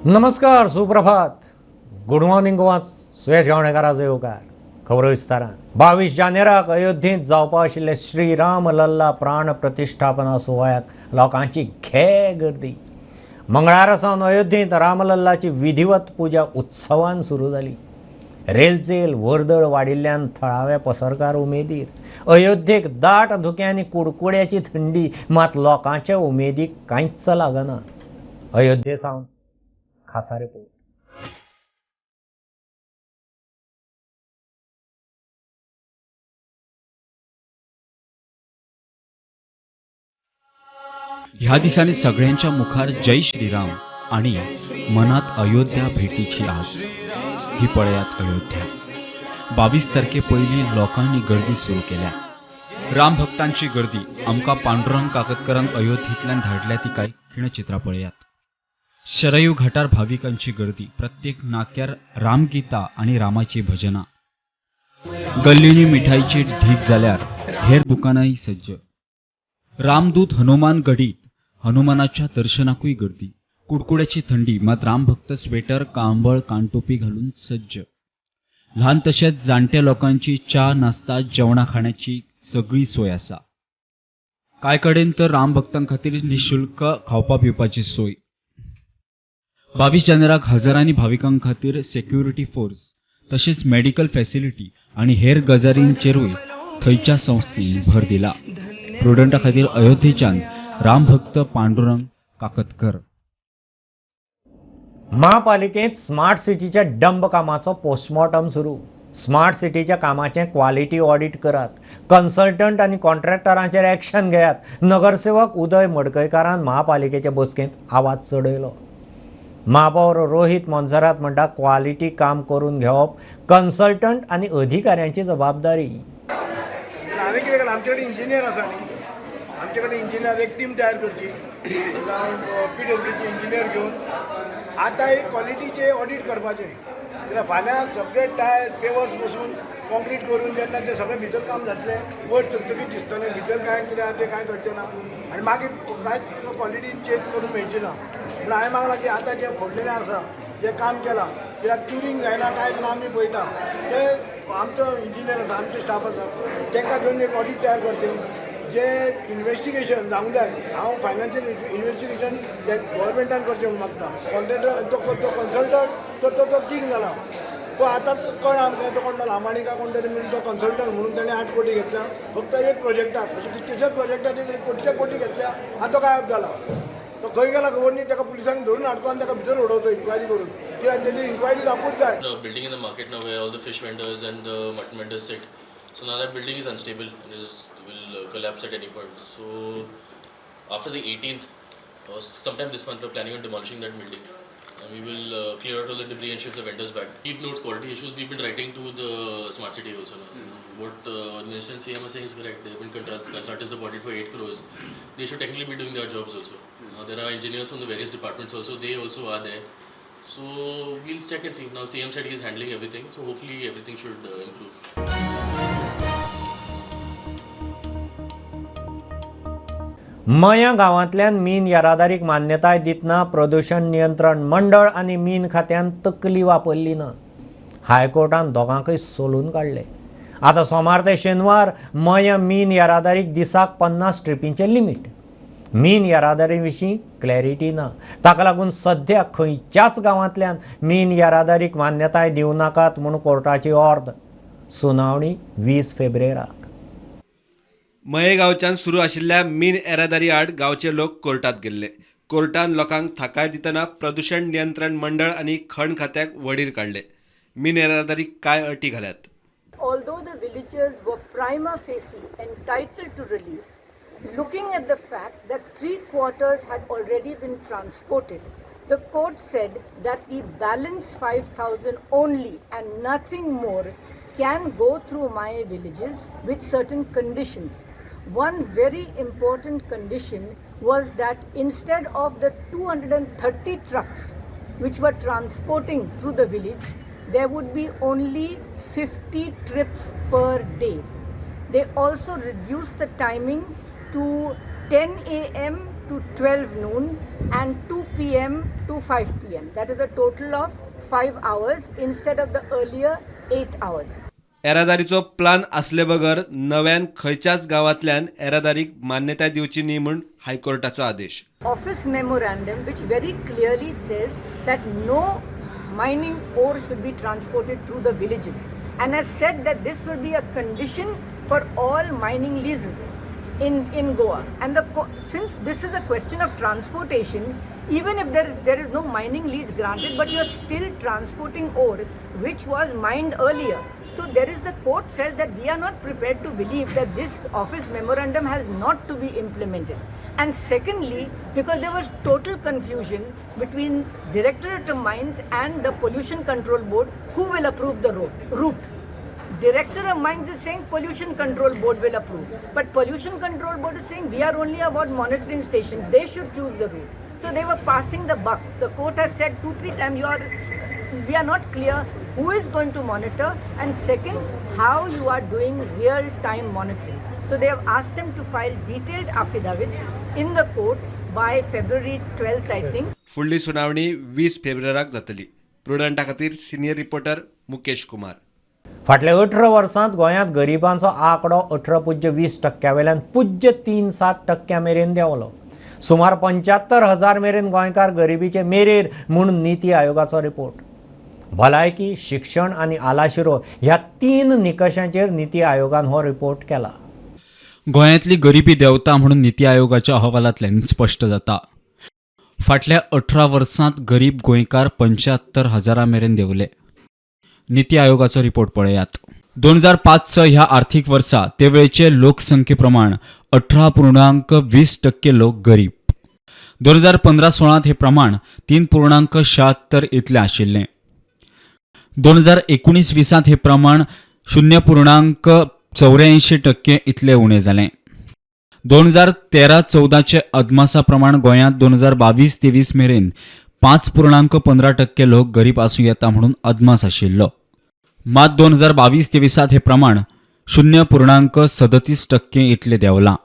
नमस्कार, सुप्रभात, good morning Goa. सुयश गावणेकाराचो येवकार खबरो विस्तारान. 22 जानेराक अयोध्येंत जावपा आशिल्ले श्रीराम लल्ला प्राण प्रतिश्ठापना सुवाळ्याक लोकांची घे गर्दी. मंगळारा सावन अयोध्येंत रामलल्लाची विधिवत पुजा उत्सवान सुरू जाली. रेलचेल वर्दळ वाडिल्ल्यान थळावे पसरकार उमेदीर. अयोध्येक दाट धुकें आनी कुडकुड्याची थंडी, मात लोकांच्या उमेदीक कांयच लागना. अयोध्ये सावन खासा रिपोर्ट. ह्या दिसांनी सगळ्यांच्या मुखार जय श्रीराम आणि मनात अयोध्या भेटीची आस. ही पळयात अयोध्या. 22 तारखे पयलीं लोकांनी गर्दी सुरू केल्या. राम भक्तांची गर्दी. आमकां पांडुरंग काकतकरान अयोध्येंतल्यान धाडल्या ती कांय खिणचित्रां पळयात. शरयू घाटार भाविकांची गर्दी. प्रत्येक नाक्यार रामगीता आणि रामाची भजनां. गल्लींनी मिठाईचे ढीग जाल्यार हेर दुकानांय सज्ज. रामदूत हनुमान गडीत हनुमानाच्या दर्शनाकूय गर्दी. कुडकुड्याची थंडी, मात रामभक्त स्वेटर, कांबळ, कानटोपी घालून सज्ज. ल्हान तशेंच जाणट्या लोकांची च्या, नाश्ता, जेवणा खाण्याची सगळी सोय आसा. कांय कडेन तर रामभक्तां खातीर निशुल्क खावपा पिवपाची सोय. 22 जानेराक हजारांनी भाविकां खातीर सेक्युरिटी फोर्स तशेंच मेडिकल फॅसिलिटी आनी हेर गजालींचेरूय थंयच्या संस्थेन भर दिला. प्रुडंटा खातीर अयोध्येच्यान रामभक्त पांडुरंग काकतकर. महापालिकेंत स्मार्ट सिटीच्या डंब कामाचो पोस्टमॉर्टम सुरू. स्मार्ट सिटीच्या कामाचें क्वालिटी ऑडिट करात, कन्सल्टंट आनी कॉन्ट्रॅक्टरांचेर एक्शन घेयात, नगरसेवक उदय मडकयकारान महापालिकेचे बसकेंत आवाज चडयलो. महापौर रोहित मोन्सेरात म्हणटा, क्वालिटी काम करून घेवप कन्सल्टंट आनी अधिकाऱ्यांची जबाबदारी. हांवें कितें केलां, आमचे कडेन इंजिनियर आसा न्ही, आमचे कडेन इंजिनियर एक टीम तयार करची, जावं पीडब्ल्यूडीचे इंजिनियर घेवन आतां एक क्वॉलिटीचें ऑडीट करपाचें. कित्याक फाल्यां सगळे टायर पेवर्स बसून कॉन्क्रीट करून जेन्ना तें सगळें भितर काम जातलें, वयर चकचकीत दिसतलें, भितर कांय कितें आहा तें कांय कळचें ना आनी मागीर कांयच क्वॉलिटी चॅक करून मेळची ना. म्हणून हांवें मागलां की आतां जें फोडलेलें आसा, जें काम केलां, कित्याक क्युरींग जायना कांयच ना. आमी पळयता ते आमचो इंजिनियर आसा, आमचे स्टाफ आसा, तांकां घेवन एक ऑडीट तयार करचें, जे इन्वेस्टिगेशन जावंक जाय. हांव फायनान्शियल इन्वेस्टिगेशन ते गव्हर्मेंटान करचें म्हूण मागता. कॉन्ट्रॅक्टर तो तो कन्सल्टंट तो तो तो किंग जाला. तो आतां कळ्ळा आमकां, तो कोण लामाणी काय कोण तरी म्हणून तो कन्सल्टंट म्हणून ताणें 8 कोटी घेतल्या फक्त एक प्रोजेक्टाक. अशें कितलेशेच प्रोजेक्टाक कोटीच्या कोटी घेतल्या. आतां तो गायब जाला. तो खंय गेला खबर न्ही. ताका पुलिसांनी धरून हाडचो आनी ताका भितर उडोवचो इन्क्वायरी करून, कित्याक तेजी इन्क्वायरी जावपूच जाय. The building in the market now where all the fish vendors and the mutton vendors sit. So now that building is unstable and will collapse at any point. So after the 18th, or sometime this month, we're planning on demolishing that building. And we will clear out all the debris and shift the vendors back. We've noted quality issues. We've been writing to the smart city also now. What Minister and CM are saying is correct. There have been consultants appointed for 8 crores. They should technically be doing their jobs also. Now there are engineers from the various departments also. They also are there. So we'll check and see. Now CM said he is handling everything, so hopefully everything should improve. मयां गांवांतल्यान मीन येरादारीक मान्यताय दितना प्रदूशण नियंत्रण मंडळ आनी मीन खात्यान तकली वापरली ना. हायकोर्टान दोगांकय सोलून काडले. आतां सोमार ते शेनवार मयां मीन येरादारीक दिसाक 50 ट्रिपींचें लिमीट. मीन येरादारी विशीं क्लॅरिटी ना. ताका लागून सध्या खंयच्याच गांवांतल्यान मीन येरादारीक मान्यताय दिवं नाकात म्हूण कोर्टाची ऑर्द. सुनावणी 20 फेब्रेराक. मये गांवच्यान सुरू आशिल्ल्या मीन येरादारी आड गांवचे लोक कोर्टात गेल्ले. कोर्टान लोकांक थाकाय दितना प्रदूशण नियंत्रण मंडळ आनी खण खात्याक वडीर काडले. मीन येरादारीक कांय अटी घाल्यात. Although the villagers were prima facie entitled to relief, looking at the fact that three quarters had already been transported, the court said that the balance 5,000 only and nothing more can go through Maye villages with certain conditions. One very important condition was that instead of the 230 trucks which were transporting through the village, there would be only 50 trips per day. They also reduced the timing to 10 a.m. to 12 noon. and 2 p.m. to 5 p.m. That is a total of 5 hours instead of the earlier 8 hours. येरादारीचो plan आसले बगर नव्यान खंयच्याच गांवांतल्यान येरादारीक मान्यताय दिवची न्ही म्हूण हायकोर्टाचो आदेश. Office memorandum which very clearly says that no mining ore should be transported through the villages, and has said that this will be a condition for all mining leases in Goa. And since this is a question of transportation, even if there is no mining lease granted, but you are still transporting ore which was mined earlier. So there is, the court says that we are not prepared to believe that this office memorandum has not to be implemented. And secondly, because there was total confusion between Directorate of Mines and the Pollution Control Board, who will approve the route. Director of Mines is saying Pollution Control Board will approve. But Pollution Control Board is saying we are only about monitoring stations. They should choose the route. So they were passing the buck. The court has said 2-3 times, we are not clear who is going to monitor, and second, how you are doing real-time monitoring. So they have asked them to file detailed affidavits in the court by February 12th, I think. फुडली सुनावणी 20 फेब्रुवाराक जातली. प्रुडंटा खातीर senior reporter Mukesh Kumar. फाटल्या 18 वर्सांत गोंयांत गरिबांचो आंकडो 18.20% वेल्यान 0.37% मेरेन देंवलो. सुमार 75,000 मेरेन गोंयकार गरिबीचे मेरेर म्हूण नीती आयोगाचो रिपोर्ट. भलायकी, शिक्षण आनी आलाशिरो ह्या 3 निकशांचेर नीती आयोगान हो रिपोर्ट केला. गोंयांतली गरिबी देंवता म्हणून नीती आयोगाच्या अहवालांतल्यान स्पश्ट जाता. फाटल्या 18 वर्सांत गरीब गोंयकार 75,000 मेरेन देंवले. नीती आयोगाचो रिपोर्ट पळयात. 2005-6 ह्या आर्थीक वर्सा ते वेळचे लोकसंख्ये प्रमाण 18.20% लोक गरीब. 2015-16 हे प्रमाण 3.76 इतलें आशिल्लें. 2019-20 हे प्रमाण 0.84% इतलें उणें जालें. 2013-14 अदमासा प्रमाण गोंयांत 2022-23 मेरेन 5.15% लोक गरीब आसूं येता म्हणून अदमास आशिल्लो. मात 2022-23 हे प्रमाण 0.37% इतलें देंवलां.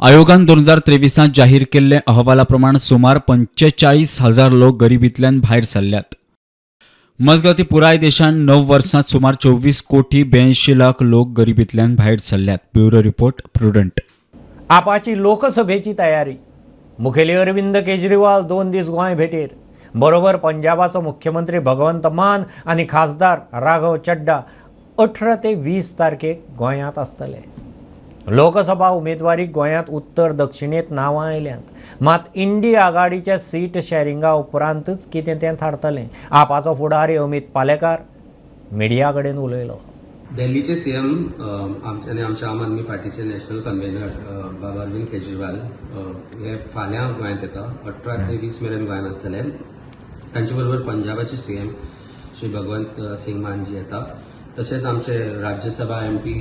आयोगान 2023 जाहीर केल्ले अहवाला प्रमाण सुमार 45,000 लोक गरिबींतल्यान भायर सरल्यात. मजगतीं पुराय देशांत 9 वर्सांत सुमार 24,82,00,000 लोक गरिबींतल्यान भायर सरल्यात. Bureau report, Prudent. आपाची लोकसभेची तयारी. मुखेली अरविंद केजरीवाल 2 दीस गोंय भेटेर. बरोबर पंजाबाचो मुख्यमंत्री भगवंत मान आनी खासदार राघव चड्डा 18 ते 20 तारखेक गोंयांत आसतले. लोकसभा उमेदवारीक गोंयांत उत्तर दक्षिणेंत नांवां आयल्यांत. मात इंडी आघाडीच्या सीट शॅरिंगा उपरांतच कितें तें थारतलें. आपाचो फुडारी अमित पालेकार मिडिया कडेन उलयलो. दिल्लीचे सीएम आनी आमच्या आम आदमी पार्टीचे नॅशनल कन्व्हेनर बाबा अरविंद केजरीवाल हे फाल्यां गोंयांत येता. 18 ते 20 मेरेन गोंयांत आसतले. तांचे बरोबर पंजाबाचे सीएम श्री भगवंत सिंग मानजी येता. तशेंच आमचे राज्यसभा एमपी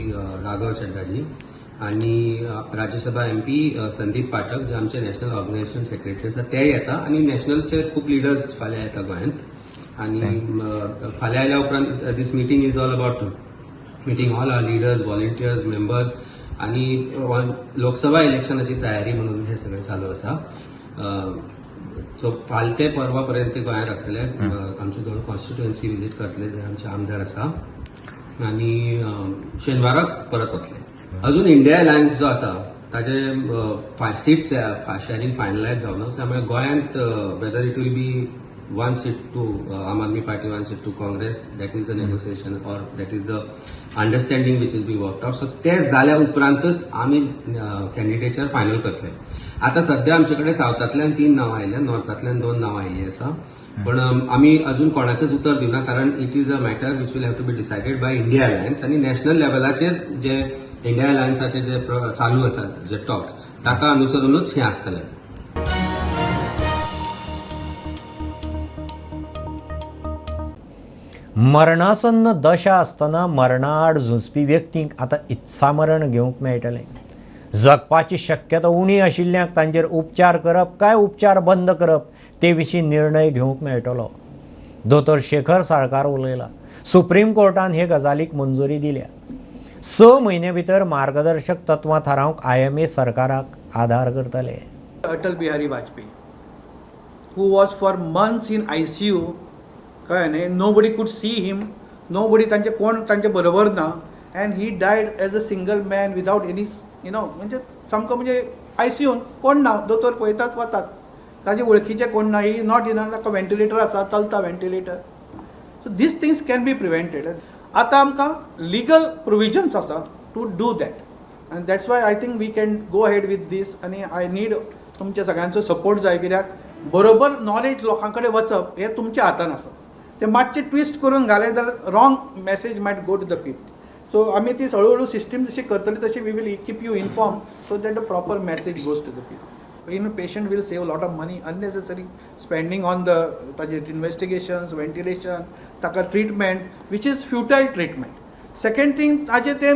राघव चड्डाजी आनी राज्यसभा एमपी संदीप पाठक जे आमचे नॅशनल ऑर्गनायझेशन सेक्रेटरी आसा तेय येता. आनी नॅशनलचे खूब लिडर्स फाल्यां येता गोंयांत. आनी फाल्यां आयल्या उपरांत this meeting is all about meeting all our leaders, volunteers, members आनी लोकसभा इलेक्शनाची तयारी म्हणून हे सगळें चालू आसा. सो फाल ते परवा पर्यंत ते गोंयांत आसतले. आमच्यो 2 कॉन्स्टिट्युएन्सी विजीट करतले जे आमचे आमदार आसा आनी शेनवाराक परत वतले. अजून इंडिया अलायन्स जो आसा ताजे सीट्स शॅरिंग फायनलायज जावना. त्यामुळे गोंयांत whether it will be 1 seat to Aam Aadmi Party, 1 seat to Congress, that is the negotiation or that is the understanding which is be worked out. So ते जाल्या उपरांतच आमी कॅन्डिडेचर final करतले. आतां सद्या आमचे कडेन सावथांतल्यान 3 नांवां आयल्या, नॉर्थांतल्यान 2 नांवां आयिल्लीं आसा. पण आमी अजून कोणाकच उतर दिवना, कारण it is a matter which will have to be decided by India Alliance. आनी नॅशनल लेवलाचेर जे इंडिया अलायन्साचे जे चालू आसा जे टॉक्स ताका अनुसरूनच हें आसतलें. मरणासन्न दशा आसतना मरणाआड झुजपी व्यक्तींक आतां इत्सामरण घेवंक मेळटलें. जगपाची शक्यता उणी आशिल्ल्यांक तांचेर उपचार करप काय उपचार बंद करप ते विशीं निर्णय घेवंक मेळटलो. दोतोर शेखर साळकार उलयला. सुप्रीम कोर्टान हे गजालीक मंजुरी दिल्या. 6 म्हयने भितर मार्गदर्शक तत्वां थारावंक IMA सरकाराक आदार करतले. Atal Bihari Vajpayee, who was for months in ICU, कळ्ळें न्ही, nobody could see him, nobody तांचे कोण तांचे बरोबर ना, and he died as a single man without any म्हणजे सामको म्हणजे आयसीयून कोण ना, दोतोर पळयतात वतात, ताजे वळखीचे कोण ना, he not in, ताका व्हेंटिलेटर आसा, चलता ventilator. So these things can be prevented. आतां आमकां लिगल प्रोविजन्स आसा to do that, and that's why I think we can go ahead with this. आनी I need तुमच्या सगळ्यांचो सपोर्ट जाय, कित्याक बरोबर नॉलेज लोकां कडेन वचप हें तुमच्या हातान आसा. ते मातशें ट्विस्ट करून घालें जाल्यार wrong message might go to the people. So आमी ती हळू हळू सिस्टीम जशी करतली तशी we will keep you inform so that the proper message goes to the people. In patient will save lot of money, unnecessary spending on the ताजे इन्वेस्टिगेशन्स, ventilation, ताका treatment which is futile treatment. Second thing, ताजें तें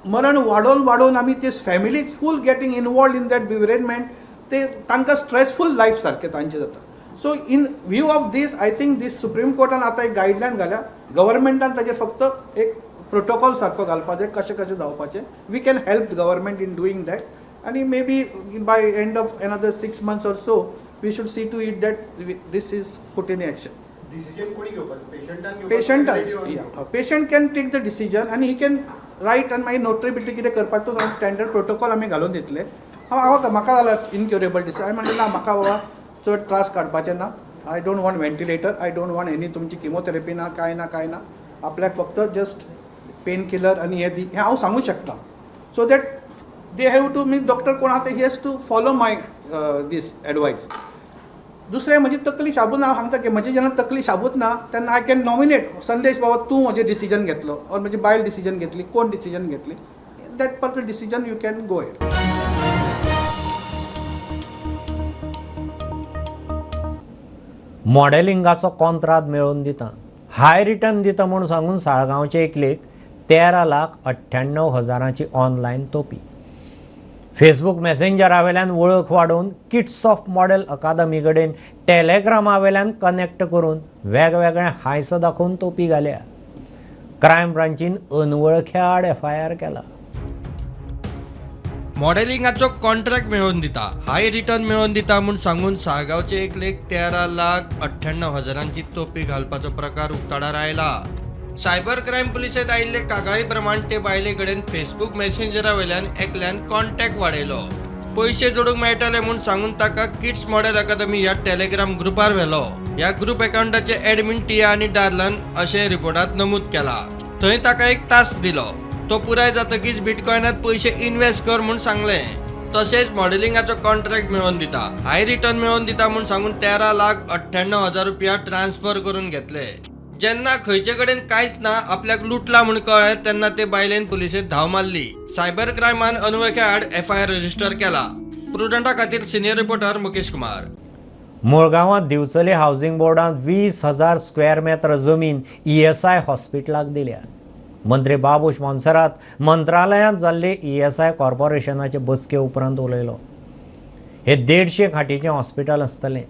मरण वाडोवन वाडोवन आमी ते फॅमिलीक full getting involved in that bereavement, ते तांकां स्ट्रेसफूल लायफ सारकें तांचें जाता. So in view of this, I think this supreme कोर्टान आतां एक गायडलायन घाल्या, गव्हर्मेंटान ताजेर फक्त एक प्रोटोकॉल सारको घालपाचें, कशें कशें जावपाचें. We can help government in doing that, आनी maybe by end of another 6 months or so we should see to it that this is put in action. Decision कोणी घेवपाचें, पेशंटान? पेशंटान, patient can take the decision आनी he can right, आनी मागीर notary बिटरी कितें करपाक तो standard protocol आमी घालून दितले. हांव हांव म्हाका जाला इनक्युरेबल डिसीज, हांवें म्हणलें ना, म्हाका बाबा चड त्रास काडपाचे ना, I don't want ventilator, I don't want any तुमची किमोथेरपी ना, कांय ना, कांय ना, आपल्याक फक्त जस्ट पेन किलर आनी हें दी, हें हांव सांगूं शकता. So that they have to mean doctor कोण आहा ते he has to follow my this advice. दुसरें म्हजी तकली शाबूत ना, हांव सांगता की म्हजी जेन्ना तकली शाबूत ना तेन्ना I can nominate संदेश, बाबा तूं म्हजें डिसिजन घेतलो, ऑर म्हजी बायल डिसिजन घेतली, कोण डिसिजन घेतली, that particular decision you can go ahead. मॉडेलिंगाचो कॉंत्राद मेळोवन दिता, हाय रिटर्न दिता म्हूण सांगून साळगांवचे एकलेक 13,98,000ची ऑनलायन तोपी. फेसबूक मॅसेंजरा वेल्यान वळख वाडोवन किट्स ऑफ मॉडेल अकादमी कडेन टेलेग्रामा वेल्यान कनेक्ट करून वेगवेगळे हांयस दाखोवन तोपी घाल्या. क्रायम ब्रांचीन अनवळख्या आड एफआयआर केला. मॉडेलिंगाचो कॉन्ट्रॅक्ट मेळोवन दिता, हाय रिटर्न मेळोवन दिता म्हूण सांगून साळगांवचे एकलेक 13,98,000ची तोपी घालपाचो प्रकार उक्ताडार आयला. सायबर क्रायम पुलिसेंत आयिल्ले कागाळी प्रमाण ते बायले कडेन फेसबूक मॅसेंजरा वयल्यान एकल्यान कॉन्टॅक्ट वाडयलो. पयशे जोडूंक मेळटले म्हूण सांगून ताका किड्स मॉडेल अकादमी ह्या टेलेग्राम ग्रुपार व्हेलो. ह्या ग्रुप एकाउंटाचे एडमीन टिया आनी डार्लन अशें रिपोर्टात नमूद केला. थंय ताका एक टास्क दिलो, तो पुराय जातकीच बिटकॉयनात पयशे इन्व्हेस्ट कर म्हूण सांगलें. तशेंच मॉडेलिंगाचो कॉन्ट्रॅक्ट मेळोवन दिता, हाय रिटर्न मेळोवन दिता म्हूण सांगून 13,98,000 रुपया ट्रान्स्फर करून घेतले. जेन्ना खंयचे कडेन कांयच ना, आपल्याक लुटला म्हूण कळ्ळें तेन्ना ते बायलेन पुलिसेंत धांव मारली. सायबर क्रायमान अनवळख्या आड एफआयआर रजिस्टर केला. प्रुडंटा खातीर सिनियर रिपोर्टर मुकेश कुमार. मुळगांवांत दिवचले हावसिंग बोर्डान 20,000 स्क्वेअर मेत्र जमीन ईएसआय हॉस्पिटलाक दिल्या. मंत्री बाबूश मोन्सेरात मंत्रालयांत जाल्ले ईएसआय कॉर्पोरेशनाचे बसके उपरांत उलयलो. हे 150 खाटीचें हॉस्पिटल आसतलें.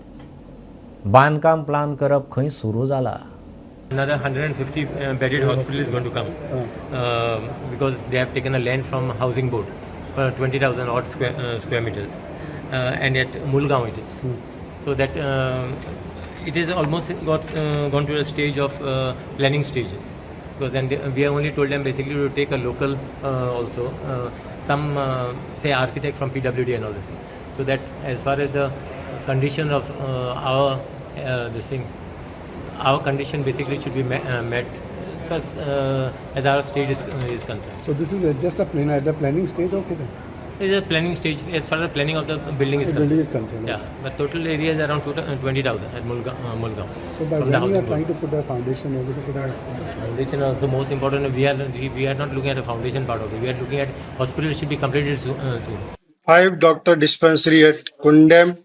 बांदकाम प्लान करप खंय सुरू जाला. Another 150 bedded hospital is going to come because they have taken a land from housing board for 20,000 odd square meters, and at Mulgaon it is. So that it is almost got gone to a stage of planning stages, because then we have only told them basically to take a local also some say architect from PWD and all this thing, so that as far as the condition of our this thing, our condition basically should be met first as our stage is concerned. So this is just a plan at the planning stage, okay then? It is a planning stage as far as the planning of the building is The concerned. Building is concerned. Yeah, but total area is around 20,000 at Mulgaon. So by from the when you are housing trying board. To put a foundation over to put a Foundation also most important. We are not looking at the foundation part of it. We are looking at hospital should be completed soon. 5 doctor dispensary at Kundem,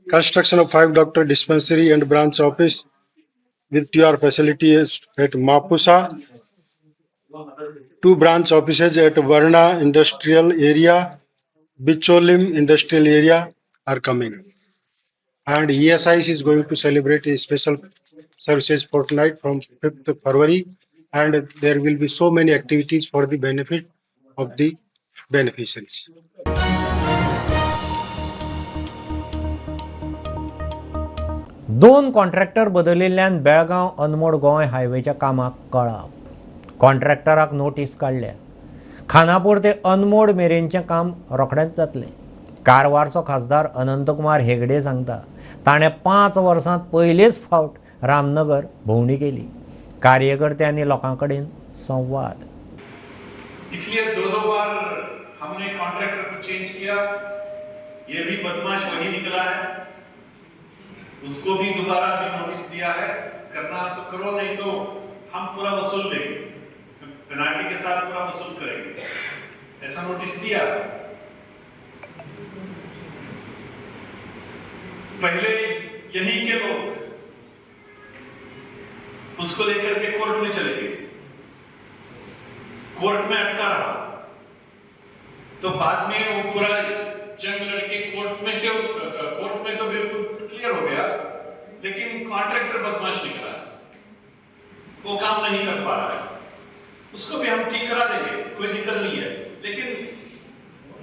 construction of 5 doctor dispensary and branch office with TR facilities at Mapusa, 2 branch offices at Varna Industrial Area, Bicholim Industrial Area are coming. And ESIC is going to celebrate a special services fortnight from 5th February, and there will be so many activities for the benefit of the beneficiaries. 2 contractor बदलिल्ल्यान बेळगांव अनमोड गोंय हायवेच्या कामाक कळाव. कॉन्ट्रॅक्टराक notice काडल्या. खानापूर ते अनमोड मेरेनचें काम रोखडेंच जातलें. कारवारचो खासदार अनंतकुमार हेगडे सांगता ताणें 5 वर्सांत पयलेच फावट रामनगर भोंवडी केली. कार्यकर्त्यांनी लोकां कडेन संवाद. इसलिए 2-2 बार हमने कॉन्ट्रैक्टर को चेंज किया. ये भी बदमाश वही निकला है, उसको भी दोबारा अभी नोटिस दिया है, करना तो करो नहीं तो हम पूरा वसूल लेंगे, पेनाल्टी के साथ पूरा वसूल करेंगे, ऐसा नोटिस दिया। पहले यहीं के लोग उसको लेकर के कोर्ट में चले गए, कोर्ट में अटका रहा, तो बाद में वो पूरा जंग लड़के कोर्ट में से, कोर्ट में तो बिल्कुल क्लियर हो गया, लेकिन कॉन्ट्रैक्टर बदमाश निकला, वो काम नहीं कर पा रहा है, उसको भी हम ठीक करा देंगे, कोई दिक्कत नहीं है, लेकिन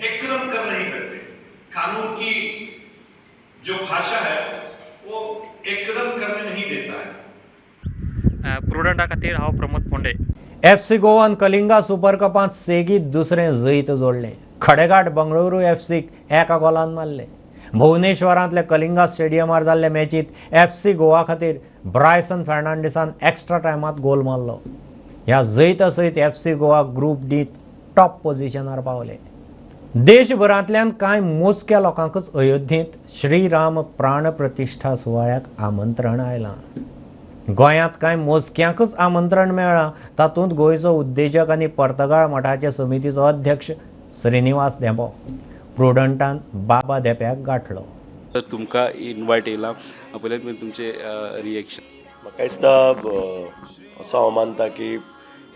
एकदम कर नहीं सकते। कानून की जो भाषा है वो एकदम करने नहीं देता है। प्रुडंटा खातीर हांव प्रमोद फोंडे। एफसी गोवान कलिंगा सुपर कपांत सेगीत दुसरें जैत जोडलें. खडेगांठ बंगळुरू एफसीक 1 गोलान मारलें. भुवनेश्वरांतल्या कलिंगा स्टेडियमार जाल्ले मॅचींत एफसी गोवा खातीर ब्रायसन फेर्नांडीसान एक्स्ट्रा टायमांत गोल मारलो. ह्या जैता सयत एफसी गोवा ग्रुप डीत टॉप पोझिशनार पावले. देशभरांतल्यान कांय मोजक्या लोकांकूच अयोध्येंत श्रीराम प्राण प्रतिश्ठा सुवाळ्याक आमंत्रण आयलां. गोंयांत कांय मोजक्यांकूच आमंत्रण मेळ्ळां. तातूंत गोंयचो उद्देजक आनी पर्तगाळ मठाचे समितीचो अध्यक्ष श्रीनिवास धेंपो. प्रुडंटान बाबा धेंप्याक गांठलो. तुमकां इनवायट येयला पयलीं तुमचें रिएक्शन? म्हाका दिसता असो हांव मानता की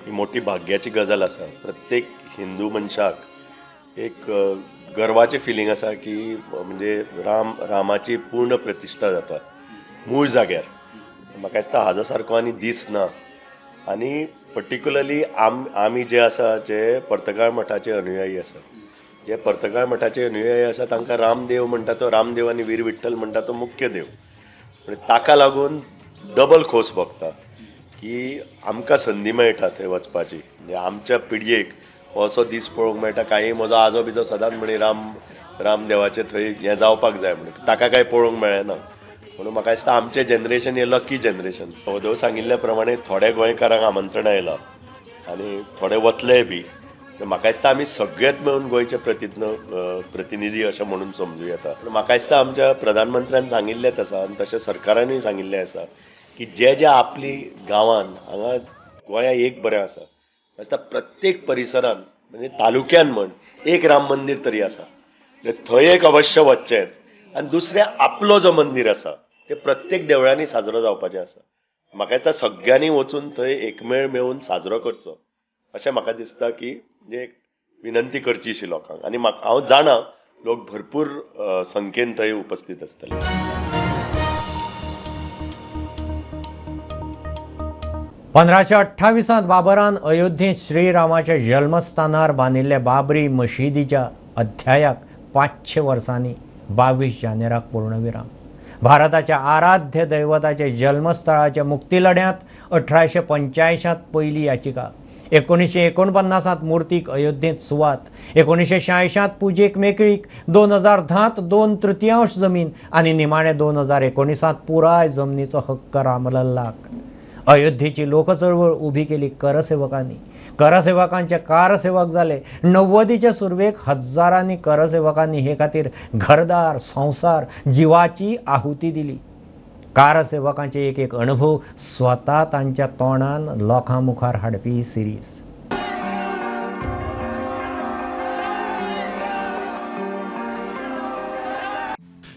ही मोठी भाग्याची गजाल आसा. प्रत्येक हिंदू मनशाक एक गर्वाचें फिलींग आसा की म्हणजे रामाची पूर्ण प्रतिश्ठा जाता मूळ जाग्यार. म्हाका दिसता हाजो सारको आनी दीस ना. आनी पर्टिक्युलरली आमी जे आसा जे पर्तगाळ मठाचे अनुयायी आसा, जे पर्तगाळ मठाचे अनुयायी आसा तांकां रामदेव म्हणटा तो रामदेव आनी वीर विठ्ठल म्हणटा तो मुख्य देव, म्हणजे ताका लागून डबल खोस भोगता की आमकां संदी मेळटा थंय वचपाची. म्हणजे आमच्या पिळगेक हो असो दीस पळोवंक मेळटा. कांय म्हजो आजो बिजो सदांच म्हणी रामदेवाचें थंय हें जावपाक जाय म्हणून, ताका कांय पळोवंक मेळ्ळें ना. म्हणून म्हाका दिसता आमचें जनरेशन हें लकी जनरेशन. वधव सांगिल्ल्या प्रमाणे थोड्या गोंयकारांक आमंत्रण आयलां आनी थोडे वतलेय बी. म्हाका दिसता आमी सगळेच मेळून गोंयचे प्रतिनिधी अशें म्हणून समजूं येता. पूण म्हाका दिसता आमच्या प्रधानमंत्र्यान सांगिल्लेंच आसा आनी तशें सरकारानूय सांगिल्लें आसा की जे जे आपली गांवान हांगा गोंया एक बरें आसा, म्हाका दिसता प्रत्येक परिसरान म्हणजे तालुक्यान म्हण एक राम मंदीर तरी आसा, थंय एक अवश्य वचचेंच. आनी दुसरें आपलो जो मंदीर आसा ते प्रत्येक देवळांनी साजरो जावपाचें आसा. म्हाका दिसता सगळ्यांनी वचून थंय एकमेळ मेळून साजरो करचो अशें म्हाका दिसता की म्हणजे एक विनंती करची अशी लोकांक. आनी म्हाका हांव जाणा लोक भरपूर संख्येन थंय उपस्थित आसतले. 1528 बाबरान अयोध्येंत श्रीरामाच्या जल्मस्थानार बांदिल्ल्या बाबरी मशिदीच्या अध्यायाक 500 वर्सांनी 22 जानेराक पूर्णविराम. भारताच्या आराध्य दैवताच्या जल्मस्थळाच्या मुक्तीलढ्यांत 1885 पयली याचिका, 1949 मूर्तीक अयोध्येंत सुवात, 1986 पुजेक मेकळीक, 2010 2/3 जमीन आनी निमाणे 2019 पुराय जमनीचो हक्क रामलल्लाक. अयोध्येची लोकचळवळ उभी केली करसेवकांनी. करसेवकांचे कारसेवक जाले. 90च्या सुरवेक हजारांनी करसेवकांनी हे खातीर घरदार संवसार जिवाची आहुती दिली. कारसेवकांचे एक एक अणभव स्वता तांच्या तोंडान लोकां मुखार हाडपी सिरीज.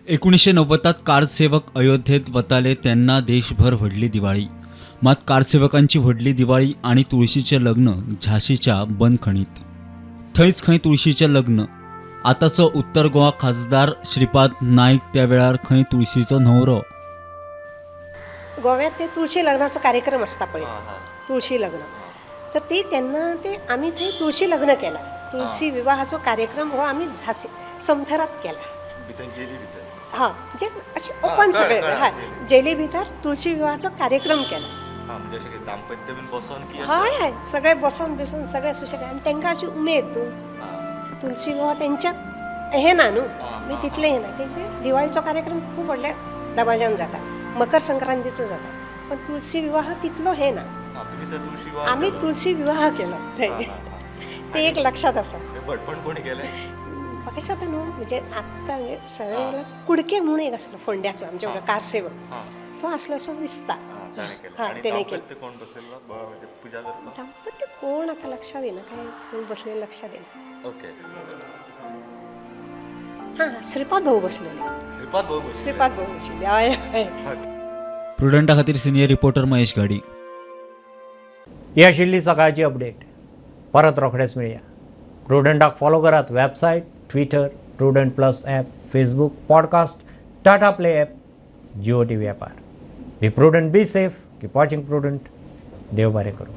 एकुणशे 90 कारसेवक अयोध्येत वताले तेन्ना देशभर व्हडली दिवाळी. मात कारसेवकांची व्हडली दिवाळी आनी तुळशीचें लग्न झांशीच्या बंदखणीत. थंयच खंय तुळशीचें लग्न. आतांचो उत्तर गोवा खासदार श्रीपाद नायक त्या वेळार खंय तुळशीचो न्हवरो. गोव्यात ते तुळशी लग्नाचो कार्यक्रम आसता पळय, तुळशी लग्न, तर ती तेन्ना ते आमी थंय तुळशी लग्न केला. तुळशी विवाहाचो कार्यक्रम हो आमी झांशी समथरात केला. हा, जे अशें ओपन सगळें. हय, जेली भितर तुळशी विवाहाचो कार्यक्रम केला. म्हणजे अशें दाम्पत्य बीन बसोन की? हय हय, सगळे बसोन बिसोन सगळे सुशेग. आनी तांकां अशी उमेद न्हू, तुलसी विवाह तेंच्यात हें ना न्हू, मागीर तितलें हें ना. तेंचे दिवाळीचो कार्यक्रम खूब व्हडल्या दबाज्यान जाता, मकर संक्रांतीचो जाता, पण तुळशी विवाह तितलो हें ना. आमी तुळशी विवाह केलो थंय, ते एक लक्षात आसा. भटपण कोणी केलें? म्हाका दिसता न्हू, म्हणजे आत्तां म्हणजे सगळ्याला कुडके म्हणून एक आसलो फोंड्याचो आमच्या वांगडा कारसेवक, तो आसलो असो दिसता. हा, तेणें केलें. कोण बसयल्लो पुजा करपाक? दाम्पत्य कोण आतां लक्षात येना, काय कोण बसलेले लक्षात येना. ओके. हां, श्रीपाद भाऊ बसलेले. श्रीपाद भाऊ बशिल्ले? श्रीपाद भाऊ बशिल्ले, हय हय. प्रुडंटा खातीर सिनियर रिपोर्टर महेश घाडी. ही आशिल्ली सकाळची अपडेट. परत रोखडेच मेळया. प्रुडंटाक फॉलो करात website, Twitter, Prudent plus app, Facebook, podcast, Tata Play app, Jio TV ॲपार. Be prudent, be safe, keep watching Prudent. देव बरें करूं.